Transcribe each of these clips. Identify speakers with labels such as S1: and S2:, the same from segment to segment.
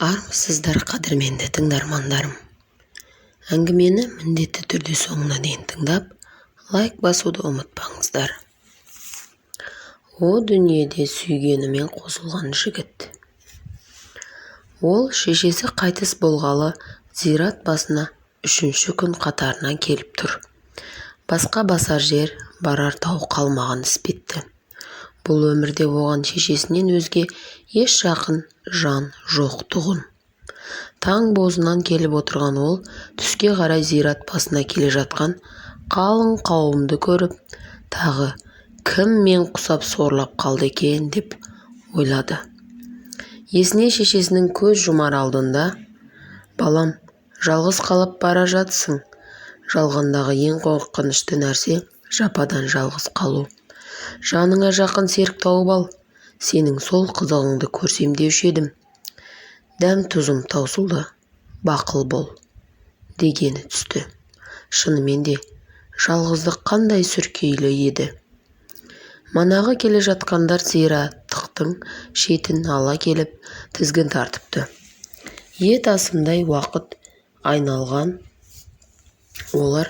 S1: Армысыздар, қадірменді тыңдармандарым! Әңгімені міндетті түрде соңына дейін тыңдап, лайк басуды ұмытпаңыздар. О дүниеде сүйгенімен қосылған жігіт. Ол шешесі қайтыс болғалы зират басына үшінші күн қатарынан келіп тұр. Басқа басар жер, барар тау қалмаған іспетті. Бұл өмірде оған шешесінен өзге еш жақын жан жоқ-тұғын. Таң бозынан келіп отырған ол түске қарай зират басына келе жатқан қалың қауымды көріп, тағы кім мен құсап сорлап қалды екен деп ойлады. Есіне шешесінің көз жұмар алдында: «Балам, жалғыз қалып бара жатсың. Жалғандағы ең қорқынышты нәрсе жападан жалғыз қалу. Жаныңа жақын серік тауып ал. Сенің сол қызығыңды көрсем деуші едім. Дәм-тұзым таусылды, бақыл бол», дегені түсті. Шынымен де, жалғыздық қандай сүркейлі еді. Манағы келе жатқандар зираттықтың шетін ала келіп, тізгін тартыпты. Ет асымдай уақыт айналған олар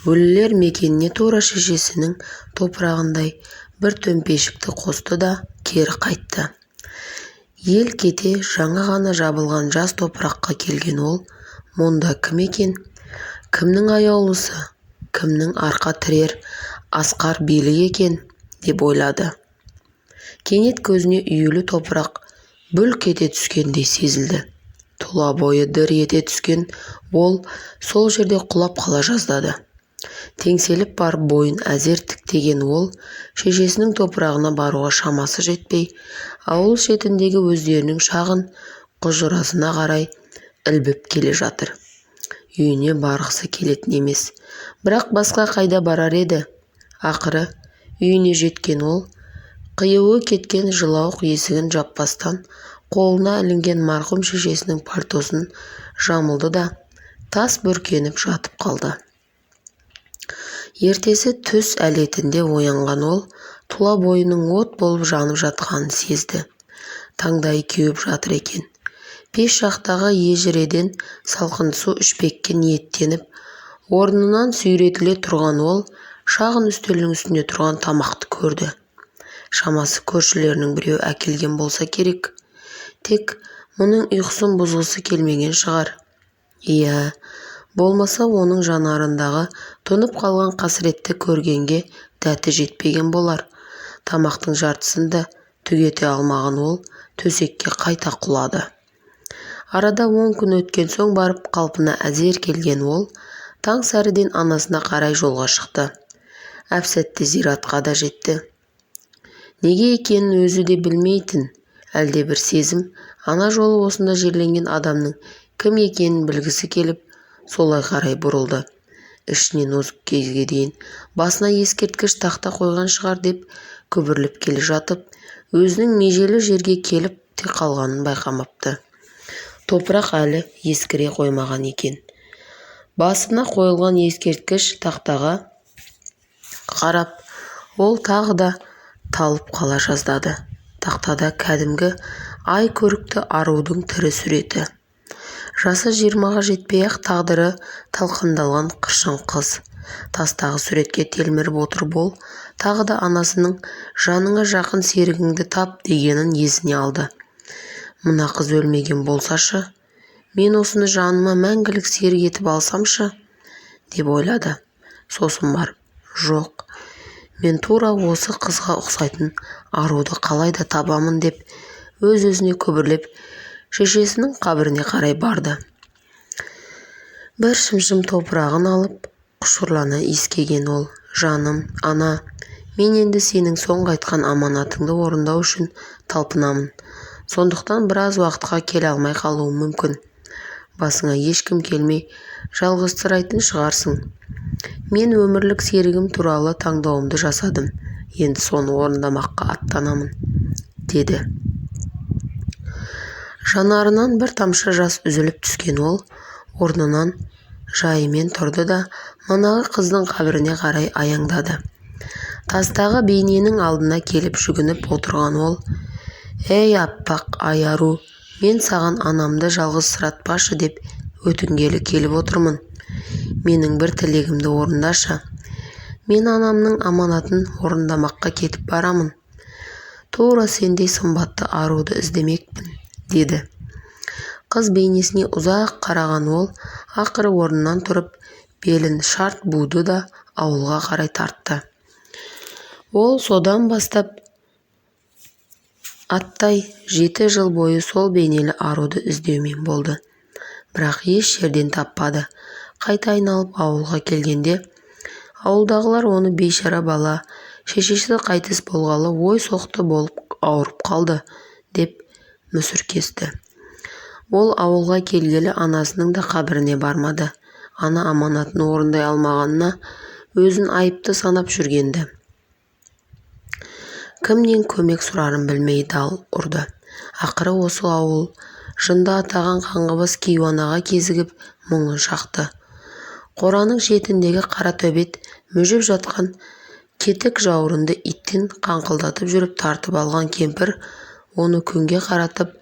S1: өлілер мекеніне тура шешесінің топырағындай бір төмпешікті қосты да кері қайтты. Ел кете жаңа ғана жабылған жас топыраққа келген ол мұнда кім екен? Кімнің аяулысы, кімнің арқа тірер асқар белі екен деп ойлады. Кенет көзіне үюлі топырақ бүлк ете түскендей сезілді. Тұла бойы дір ете түскен ол сол жерде құлап қала жаздады. Теңселіп барып бойын әзер тіктеген ол шешесінің топырағына баруға шамасы жетпей, ауыл шетіндегі өздерінің шағын құжырасына қарай ілбіп келе жатыр. Үйіне барғысы келетін емес, бірақ басқа қайда барар еді? Ақыры үйіне жеткен ол қиюы кеткен жылауық есігін жаппастан қолына ілінген марқұм шешесінің пальтосын жамылды да тас бүркеніп жатып қалды. Ертесі түс әлетінде оянған ол тұла бойының от болып жанып жатқанын сезді. Таңдайы кеуіп жатыр екен. Пеш жақтағы ежіреден салқын су ішпекке ниеттеніп, орнынан сүйретіле тұрған ол шағын үстелдің үстінде тұрған тамақты көрді. Шамасы көршілерінің біреуі әкелген болса керек. Тек мұның ұйқысын бұзғысы келмеген шығар. Иә, болмаса оның жанарындағы тұнып қалған қасіретті көргенге дәті жетпеген болар. Тамақтың жартысын да түгете алмаған ол төсекке қайта құлады. Арада 10 күн өткен соң барып қалпына әзер келген ол таң сәріден анасына қарай жолға шықты. Әп-сәтте зиратқа да жетті. Неге екенін өзі де білмейтін әлдебір сезім ана жолы осында жерленген адамның кім екенін білгісі келіп, солай қарай бұрылды. Ішінен осы кезге дейін басына ескерткіш тақта қойған шығар деп күбірлеп келе жатып, өзінің межелі жерге келіп те қалғанын байқамапты. Топырақ әлі ескіре қоймаған екен. Басына қойылған ескерткіш тақтаға қарап, ол тағы да талып қала жаздады. Тақтада кәдімгі ай көрікті арудың тірі суреті. Жасы 20-ға жетпей-ақ тағдыры талқандалған қыршын қыз. Тастағы суретке телміріп отырып ол тағы да анасының жаныңа жақын серігіңді тап дегенін есіне алды. Мына қыз өлмеген болсашы, мен осыны жаныма мәңгілік серік етіп алсамшы, деп ойлады. Сосын барып, жоқ, мен тура осы қызға ұқсайтын аруды қалай да табамын деп өз-өзіне күбірлеп шешесінің қабіріне қарай барды. Бір шымшым топырағын алып, құшырлана иіскеген ол: «Жаным, ана, мен енді сенің соңғы айтқан аманатыңды орындау үшін талпынамын. Сондықтан біраз уақытқа келе алмай қалуым мүмкін. Басыңа ешкім келмей жалғызсырайтын шығарсың. Мен өмірлік серігім туралы таңдауымды жасадым. Енді соны орындамаққа аттанамын», деді. Жанарынан бір тамшы жас үзіліп түскен ол орнынан жайымен тұрды да манағы қыздың қабіріне қарай аяңдады. Тастағы бейненің алдына келіп жүгініп отырған ол: «Ей, аппақ ай ару, Мен саған анамды жалғызсыратпашы деп өтінгелі келіп отырмын. Менің бір тілегімді орындашы. Мен анамның аманатын орындамаққа кетіп барамын. Тура сендей сымбатты аруды іздемекпін, деді. Қыз бейнесіне ұзақ қараған ол, ақыры орнынан тұрып, белін шарт буды да ауылға қарай тартты. Ол содан бастап аттай 7 жыл бойы сол бейнелі аруды іздеумен болды. Бірақ еш жерден таппады. Қайта айналып ауылға келгенде, ауылдағылар оны бейшара бала, шешесі қайтыс болғалы ой соқты болып ауырып қалды, деп мүсіркесті. Ол ауылға келгелі анасының да қабіріне бармады. Ана аманатын орындай алмағанына өзін айыпты санап жүргенді. Кімнен көмек сұрарын білмей дал ұрды. Ақыры осы ауыл жынды атаған қаңғыбас кейуанаға кезігіп мұңын шақты. Қораның шетіндегі қара төбет мүжіп жатқан кетік жауырынды иттен қаңқылдатып жүріп тартып алған кемпір оны күнге қаратып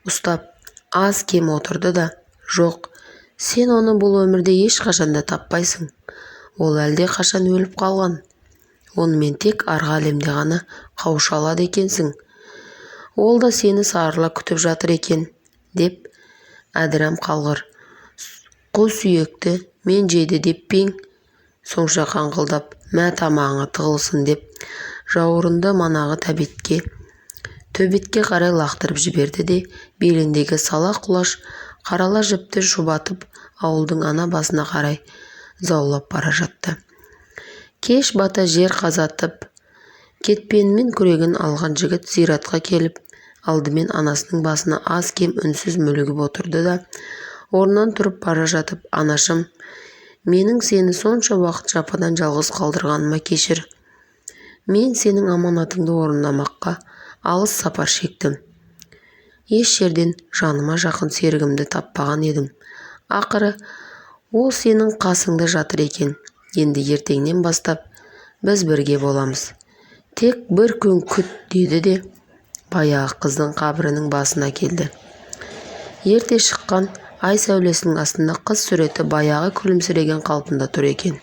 S1: ұстап аз-кем отырды да, жоқ, сен оны бұл өмірде ешқашан да таппайсың. Ол әлде қашан өліп қалған. Онымен тек арғы әлемде ғана қауыша алады екенсің. Ол да сені сарыла күтіп жатыр екен, деп әдірам қалғыр. Қу сүйекті мен жеді деп пең, сонша қаңқылдап, мә тамағыңа тығылсын деп, жауырынды манағы төбетке қарай лақтырып жіберді де, беліндегі сала құлаш қарала жіпті шұбатып ауылдың ана басына қарай заулап бара жатты. Кеш бата жер қазатып, кетпенімен күрегін алған жігіт зиратқа келіп, алдымен анасының басына аз-кем үнсіз мүлгіп отырды да, орнынан тұрып бара жатып, анашым, менің сені сонша уақыт жападан жалғыз қалдырғаныма кешір. Мен сенің аманатыңды орындамаққа алыс сапар шектім. Еш жерден жаныма жақын серігімді таппаған едім. Ақыры ол сенің қасыңда жатыр екен. Енді ертеңнен бастап біз бірге боламыз. Тек бір күн күт, деді де, баяғы қыздың қабірінің басына келді. Ерте шыққан ай сәулесінің астында қыз суреті баяғы күлімсіреген қалпында тұр екен.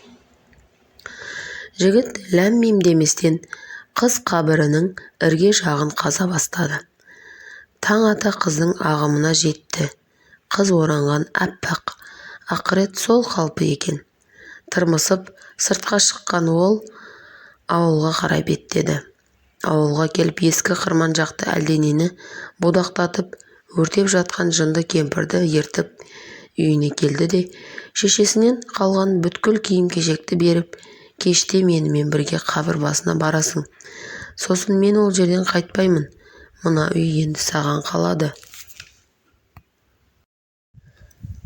S1: Жігіт ләм-мим деместен қыз қабірінің ірге жағын қаза бастады. Таң ата қыздың ағымына жетті. Қыз оранған аппақ ақырет сол қалпы екен. Тырмысып сыртқа шыққан ол ауылға қарай беттеді. Ауылға келіп ескі қырман жақты әлденені будақтатып өртеп жатқан жынды кемпірді ертіп үйіне келді де, шешесінен қалған бүткіл киім-кешекті беріп, кеште менімен бірге қабір басына барасың. Сосын мен ол жерден қайтпаймын. Мына үй енді саған қалады.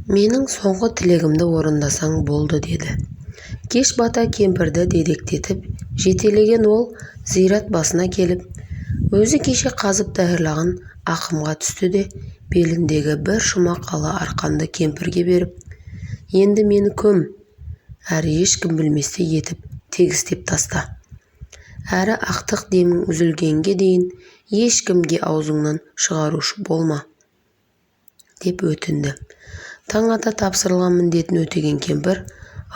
S1: Менің соңғы тілегімді орындасаң болды, деді. Кеш бата кемпірді дедектетіп, жетелеген ол зират басына келіп, өзі кеше қазып даярлаған ақымға түсті де, беліндегі бір шумақ ала арқанды кемпірге беріп, енді мені көм, әрі ешкім білместей етіп тегістеп таста. Әрі ақтық демің үзілгенге дейін ешкімге аузыңнан шығарушы болма, деп өтінді. Таң ата тапсырылған міндетін өтеген кемпір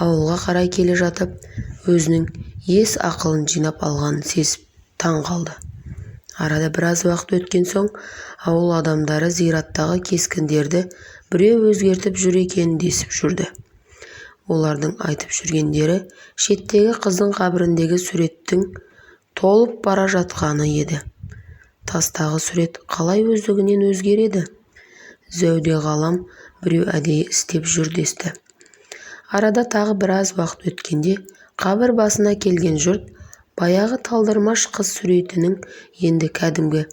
S1: ауылға қарай келе жатып, өзінің ес ақылын жинап алғанын сезіп таң қалды. Арада біраз уақыт өткен соң ауыл адамдары зираттағы кескіндерді біреу өзгертіп жүр екен десіп жүрді. Олардың айтып жүргендері шеттегі қыздың қабіріндегі суреттің толып бара жатқаны еді. Тастағы сурет қалай өздігінен өзгереді? Зәуде ғалам біреу әдейі істеп жүр десті. Арада тағы біраз уақыт өткенде қабір басына келген жұрт баяғы талдырмаш қыз суретінің енді кәдімгі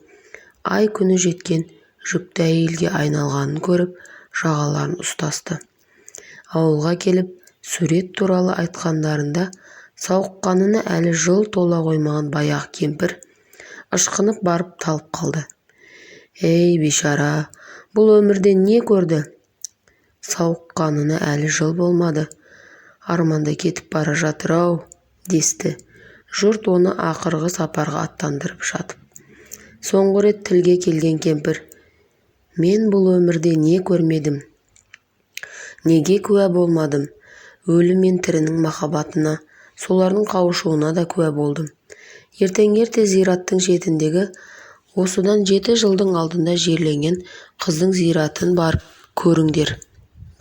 S1: ай күні жеткен жүкті әйелге айналғанын көріп, жағаларын ұстасты. Ауылға келіп сурет туралы айтқандарында сауыққанына әлі жыл тола қоймаған баяғы кемпір ышқынып барып талып қалды. Ей, бейшара, бұл өмірде не көрді? Сауыққанына әлі жыл болмады. Арманда кетіп бара жатыр-ау, десті. Жұрт оны ақырғы сапарға аттандырып жатып. Соңғы рет тілге келген кемпір, Мен бұл өмірде не көрмедім, неге куә болмадым? Өлі мен тірінің махаббатына, солардың қауышуына да куә болдым. Ертең ерте зираттың шетіндегі осыдан 7 жылдың алдында жерленген қыздың зиратын барып көріңдер,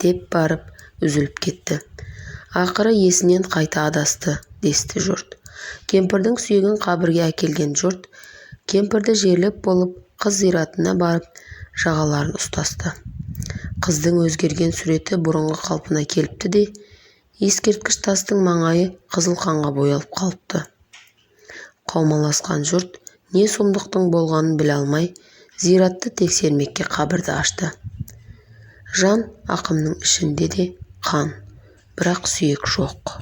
S1: деп барып үзіліп кетті. Ақыры есінен қайта адасты, десті жұрт. Кемпірдің сүйегін қабірге әкелген жұрт кемпірді жерлеп болып, қыз зиратына барып жағаларын ұстасты. Қыздың өзгерген суреті бұрынғы қалпына келіпті де, ескерткіш тастың маңайы қызыл қанға боялып қалыпты. Қаумаласқан жұрт не сұмдықтың болғанын біле алмай, зиратты тексермекке қабірді ашты. Жан Ақымның ішінде де қан, бірақ сүйек жоқ.